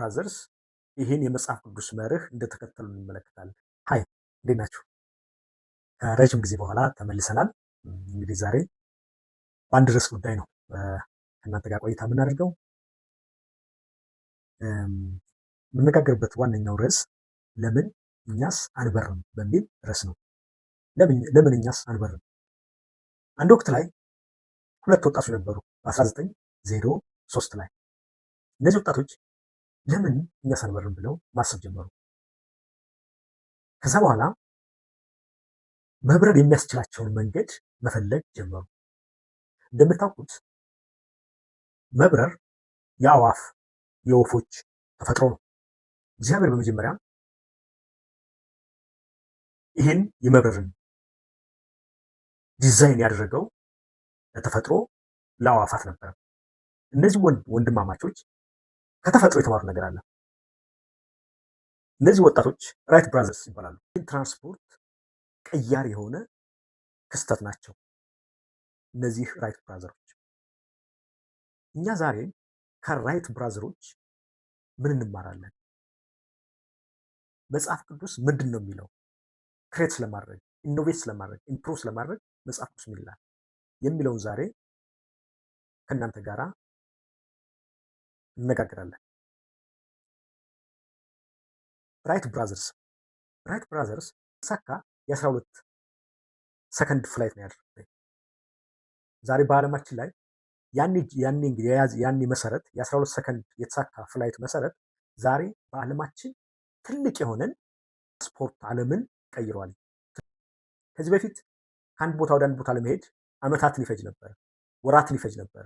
Brothers ይህን የመጽሐፍ ቅዱስ መርህ እንደተከተሉ እንመለከታለን። Hi፣ እንዴት ናችሁ? ከረጅም ጊዜ በኋላ ተመልሰናል። እንግዲህ ዛሬ በአንድ ርዕስ ጉዳይ ነው ከእናንተ ጋር ቆይታ የምናደርገው። የምነጋገርበት ዋነኛው ርዕስ ለምን እኛስ አንበርም በሚል ርዕስ ነው። ለምን እኛስ አንበርም? አንድ ወቅት ላይ ሁለት ወጣቶች ነበሩ፣ በ1903 ላይ። እነዚህ ወጣቶች ለምን እኛስ አንበርም ብለው ማሰብ ጀመሩ። ከዛ በኋላ መብረር የሚያስችላቸውን መንገድ መፈለግ ጀመሩ። እንደምታውቁት መብረር የአዋፍ የወፎች ተፈጥሮ ነው። እግዚአብሔር በመጀመሪያ ይህን የመብረርን ዲዛይን ያደረገው ለተፈጥሮ ለአዋፋት ነበረ። እነዚህ ወንድማማቾች ከተፈጥሮ የተማሩ ነገር አለ። እነዚህ ወጣቶች Wright Brothers ይባላሉ። ትራንስፖርት ቀያር የሆነ ክስተት ናቸው እነዚህ Wright brother ኦች። እኛ ዛሬ ከ Wright brother ኦች ምን እንማራለን? መጽሐፍ ቅዱስ ምንድን ነው የሚለው? Create ስለማድረግ፣ innovate ስለማድረግ፣ improve ስለማድረግ መጽሐፍ ቅዱስ ምን ይላል የሚለውን ዛሬ ከእናንተ ጋራ እነጋገራለን። Wright Brothers ሳካ የ12 ሰከንድ flight ነው ያደረጉት። ዛሬ በዓለማችን ላይ ያኔ እንግዲህ ያኔ መሰረት የ12 ሰከንድ የተሳካ flight መሰረት ዛሬ በዓለማችን ትልቅ የሆነን ስፖርት ዓለምን ቀይሯል። ከዚህ በፊት ከአንድ ቦታ ወደ አንድ ቦታ ለመሄድ ዓመታትን ይፈጅ ነበረ፣ ወራትን ይፈጅ ነበረ።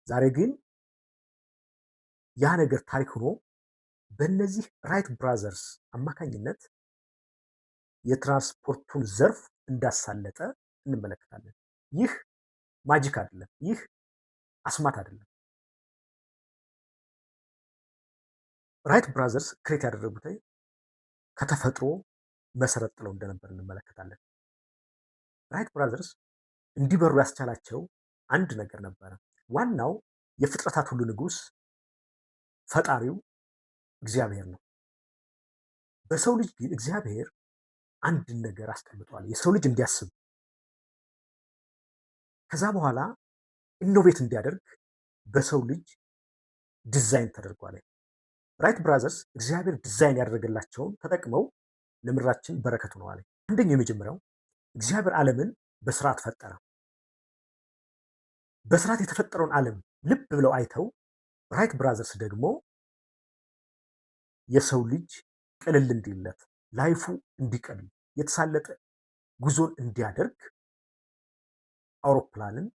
ዛሬ ግን ያ ነገር ታሪክ ሆኖ በእነዚህ Wright Brothers አማካኝነት የትራንስፖርቱን ዘርፍ እንዳሳለጠ እንመለከታለን። ይህ magic አይደለም። ይህ አስማት አይደለም። Wright Brothers create ያደረጉት ከተፈጥሮ መሰረት ጥለው እንደነበር እንመለከታለን። Wright Brothers እንዲበሩ ያስቻላቸው አንድ ነገር ነበረ። ዋናው የፍጥረታት ሁሉ ንጉሥ ፈጣሪው እግዚአብሔር ነው። በሰው ልጅ ግን እግዚአብሔር አንድን ነገር አስቀምጧል፣ የሰው ልጅ እንዲያስብ ከዛ በኋላ innovate እንዲያደርግ በሰው ልጅ ዲዛይን ተደርጓል። Wright Brothers እግዚአብሔር ዲዛይን ያደረገላቸውን ተጠቅመው ለምድራችን በረከት ሆነዋል። አንደኛው የመጀመሪያው እግዚአብሔር ዓለምን በስርዓት ፈጠረ። በስርዓት የተፈጠረውን ዓለም ልብ ብለው አይተው Wright Brothers ደግሞ የሰው ልጅ ቅልል እንዲለት፣ life ኡ እንዲቀል፣ የተሳለጠ ጉዞን እንዲያደርግ አውሮፕላንን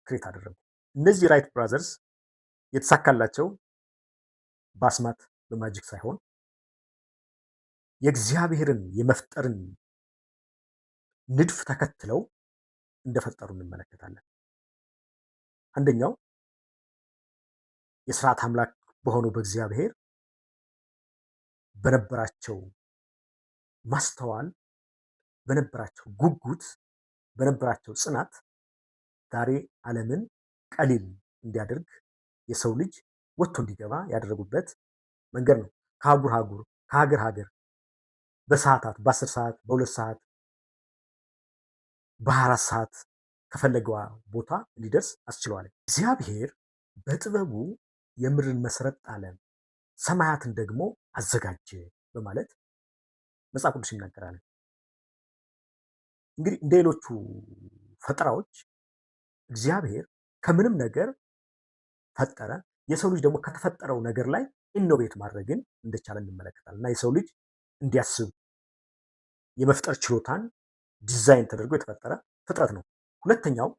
create አደረጉ። እነዚህ Wright Brothers የተሳካላቸው በአስማት በ magic ሳይሆን የእግዚአብሔርን የመፍጠርን ንድፍ ተከትለው እንደፈጠሩ እንመለከታለን። አንደኛው የስርዓት አምላክ በሆነው በእግዚአብሔር በነበራቸው ማስተዋል፣ በነበራቸው ጉጉት፣ በነበራቸው ጽናት ዛሬ ዓለምን ቀሊል እንዲያደርግ የሰው ልጅ ወጥቶ እንዲገባ ያደረጉበት መንገድ ነው። ከአህጉር አህጉር፣ ከሀገር ሀገር በሰዓታት፣ በ10 ሰዓት፣ በ 2 ሰዓት፣ በ4 ሰዓት ከፈለገዋ ቦታ እንዲደርስ አስችለዋል። እግዚአብሔር በጥበቡ የምድርን መሰረት ጣለ፣ ሰማያትን ደግሞ አዘጋጀ በማለት መጽሐፍ ቅዱስ ይናገራል። እንግዲህ እንደ ሌሎቹ ፈጠራዎች እግዚአብሔር ከምንም ነገር ፈጠረ። የሰው ልጅ ደግሞ ከተፈጠረው ነገር ላይ innovate ማድረግን እንደቻለ እንመለከታለን። እና የሰው ልጅ እንዲያስብ የመፍጠር ችሎታን ዲዛይን ተደርጎ የተፈጠረ ፍጥረት ነው። ሁለተኛው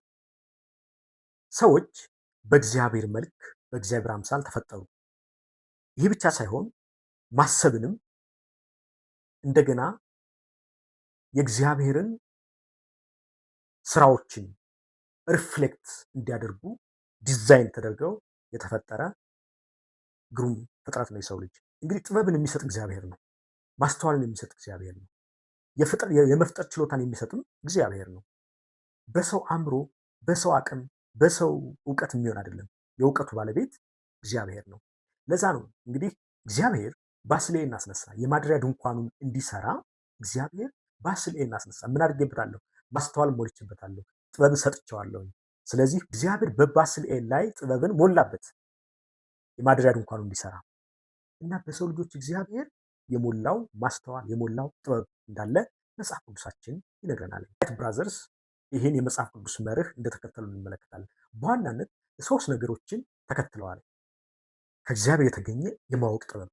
ሰዎች በእግዚአብሔር መልክ በእግዚአብሔር አምሳል ተፈጠሩ። ይህ ብቻ ሳይሆን ማሰብንም እንደገና የእግዚአብሔርን ስራዎችን reflect እንዲያደርጉ ዲዛይን ተደርገው የተፈጠረ ግሩም ፍጥረት ነው የሰው ልጅ። እንግዲህ ጥበብን የሚሰጥ እግዚአብሔር ነው። ማስተዋልን የሚሰጥ እግዚአብሔር ነው። የመፍጠር ችሎታን የሚሰጥም እግዚአብሔር ነው። በሰው አእምሮ፣ በሰው አቅም፣ በሰው እውቀት የሚሆን አይደለም። የእውቀቱ ባለቤት እግዚአብሔር ነው። ለዛ ነው እንግዲህ እግዚአብሔር ባስልኤልን አስነሳ። የማደሪያ ድንኳኑን እንዲሰራ እግዚአብሔር ባስልኤልን አስነሳ። ምን አድርጌበታለሁ? ማስተዋል ሞልቼበታለሁ፣ ጥበብን ሰጥቼዋለሁ። ስለዚህ እግዚአብሔር በባስልኤል ላይ ጥበብን ሞላበት የማደሪያ ድንኳኑ እንዲሰራ እና በሰው ልጆች እግዚአብሔር የሞላው ማስተዋል የሞላው ጥበብ እንዳለ መጽሐፍ ቅዱሳችን ይነግረናል። Wright Brothers ይህን የመጽሐፍ ቅዱስ መርህ እንደተከተሉ እንመለከታለን። በዋናነት ሶስት ነገሮችን ተከትለዋል። ከእግዚአብሔር የተገኘ የማወቅ ጥበብ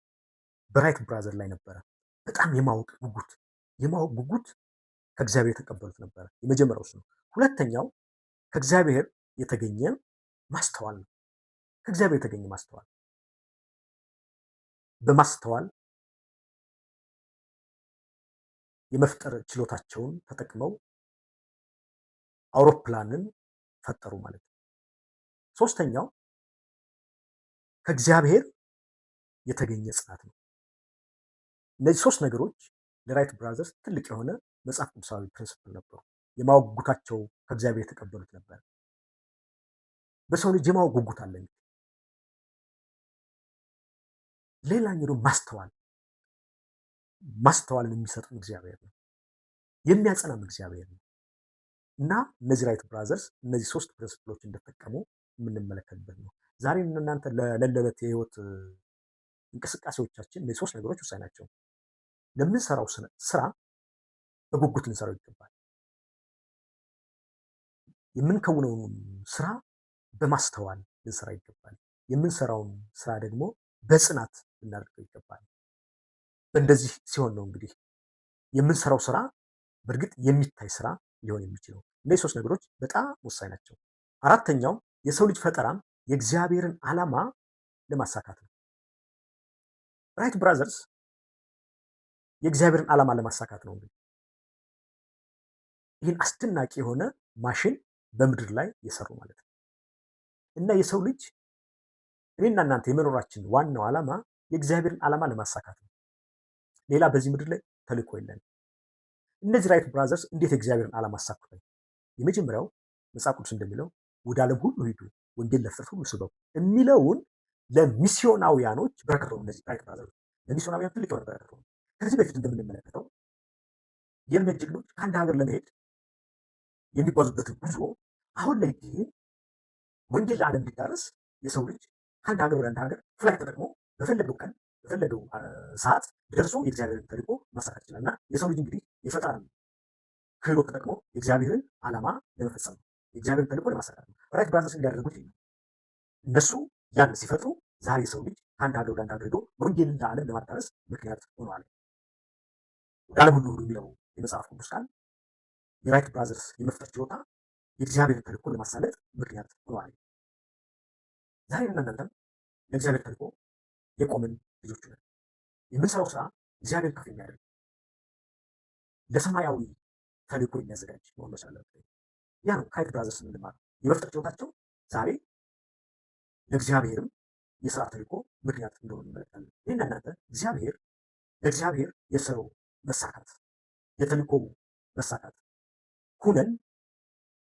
በ Wright Brother ላይ ነበረ። በጣም የማወቅ ጉጉት ከእግዚአብሔር የተቀበሉት ነበረ። የመጀመሪያው እሱ ነው። ሁለተኛው ከእግዚአብሔር የተገኘ ማስተዋል ነው። ከእግዚአብሔር የተገኘ ማስተዋል፣ በማስተዋል የመፍጠር ችሎታቸውን ተጠቅመው አውሮፕላንን ፈጠሩ ማለት ነው። ሶስተኛው ከእግዚአብሔር የተገኘ ጽናት ነው። እነዚህ ሶስት ነገሮች ለ Wright Brothers ትልቅ የሆነ መጽሐፍ ቅዱሳዊ principle ነበሩ። የማወቅ ጉጉታቸው ከእግዚአብሔር የተቀበሉት ነበር። በሰው ልጅ የማወቅ ጉጉት አለ። ሌላኛው ደግሞ ማስተዋል፣ ማስተዋልን የሚሰጥም እግዚአብሔር ነው፣ የሚያጸናም እግዚአብሔር ነው። እና እነዚህ Wright Brothers እነዚህ ሶስት principle ኦች እንደተጠቀሙ የምንመለከትበት ነው። ዛሬ እናንተ ለዕለት የህይወት እንቅስቃሴዎቻችን እነዚህ ሶስት ነገሮች ወሳኝ ናቸው። ለምንሰራው ስራ በጉጉት ልንሰራው ይገባል። የምንከውነውን ስራ በማስተዋል ልንሰራ ይገባል። የምንሰራውን ስራ ደግሞ በጽናት ልናደርገው ይገባል። በእንደዚህ ሲሆን ነው እንግዲህ የምንሰራው ስራ በእርግጥ የሚታይ ስራ ሊሆን የሚችለው። እነዚህ ሶስት ነገሮች በጣም ወሳኝ ናቸው። አራተኛው የሰው ልጅ ፈጠራም የእግዚአብሔርን ዓላማ ለማሳካት ነው። Wright Brothers የእግዚአብሔርን ዓላማ ለማሳካት ነው እንግዲህ ይህን አስደናቂ የሆነ ማሽን በምድር ላይ የሰሩ ማለት ነው። እና የሰው ልጅ እኔና እናንተ የመኖራችን ዋናው ዓላማ የእግዚአብሔርን ዓላማ ለማሳካት ነው። ሌላ በዚህ ምድር ላይ ተልእኮ የለንም። እነዚህ Wright Brothers እንዴት የእግዚአብሔርን ዓላማ አሳኩት? የመጀመሪያው መጽሐፍ ቅዱስ እንደሚለው ወደ ዓለም ሁሉ ሂዱ፣ ወንጌል ለፍጥረት ሁሉ ስበኩ የሚለውን ለሚስዮናውያኖች በረከት ነው። እነዚህ Wright Brothers ለሚስዮናውያን ትልቅ የሆነ በረከት ነው። ከዚህ በፊት እንደምንመለከተው የእምነት ጀግኖች ከአንድ ሀገር ለመሄድ የሚጓዙበትን ጉዞ፣ አሁን ላይ ግን ወንጌል ለዓለም እንዲዳረስ የሰው ልጅ ከአንድ ሀገር ወደ አንድ ሀገር flight ተጠቅሞ በፈለገው ቀን በፈለገው ሰዓት ደርሶ የእግዚአብሔርን ተልእኮ ማሳካት ይችላል። እና የሰው ልጅ እንግዲህ የፈጠራን ክህሎት ተጠቅሞ የእግዚአብሔርን ዓላማ ለመፈጸም ነው። የእግዚአብሔርን ተልእኮ ለማሳካት ነው። Wright Brothers እንዲያደርጉት ነው። እነሱ ያን ሲፈጥሩ ዛሬ የሰው ልጅ ከአንድ ሀገር ወደ አንድ ሀገር ሄዶ ወንጌልን ለዓለም ለማዳረስ ምክንያት ሆነዋል። ወደ ዓለም ሁሉ የሚለው የመጽሐፍ ቅዱስ ቃል የ Wright Brothers የመፍጠር ችሎታ የእግዚአብሔርን ተልእኮ ለማሳለጥ ምክንያት ሆነዋል። ዛሬ እናንተም ለእግዚአብሔር ተልእኮ የቆምን ልጆች ነን። የምንሰራው ስራ እግዚአብሔር ከፍ የሚያደርግ፣ ለሰማያዊ ተልእኮ የሚያዘጋጅ መሆን መቻል አለበት። ያ ነው ከ Wright Brothers የምንማረው። የመፍጠር ችሎታቸው ዛሬ ለእግዚአብሔርም የስራ ተልእኮ ምክንያት እንደሆነ እንመለከታለን። ይህን እናንተ እግዚአብሔር ለእግዚአብሔር የስራው መሳካት፣ የተልእኮ መሳካት ሁነን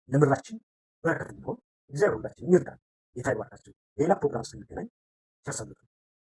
ለምድራችን በረከት እንዲሆን እግዚአብሔር ሁላችንም ይርዳል። ጌታ ይባርካችሁ። ሌላ ፕሮግራም ስንገናኝ ቸር ሰንብቱ።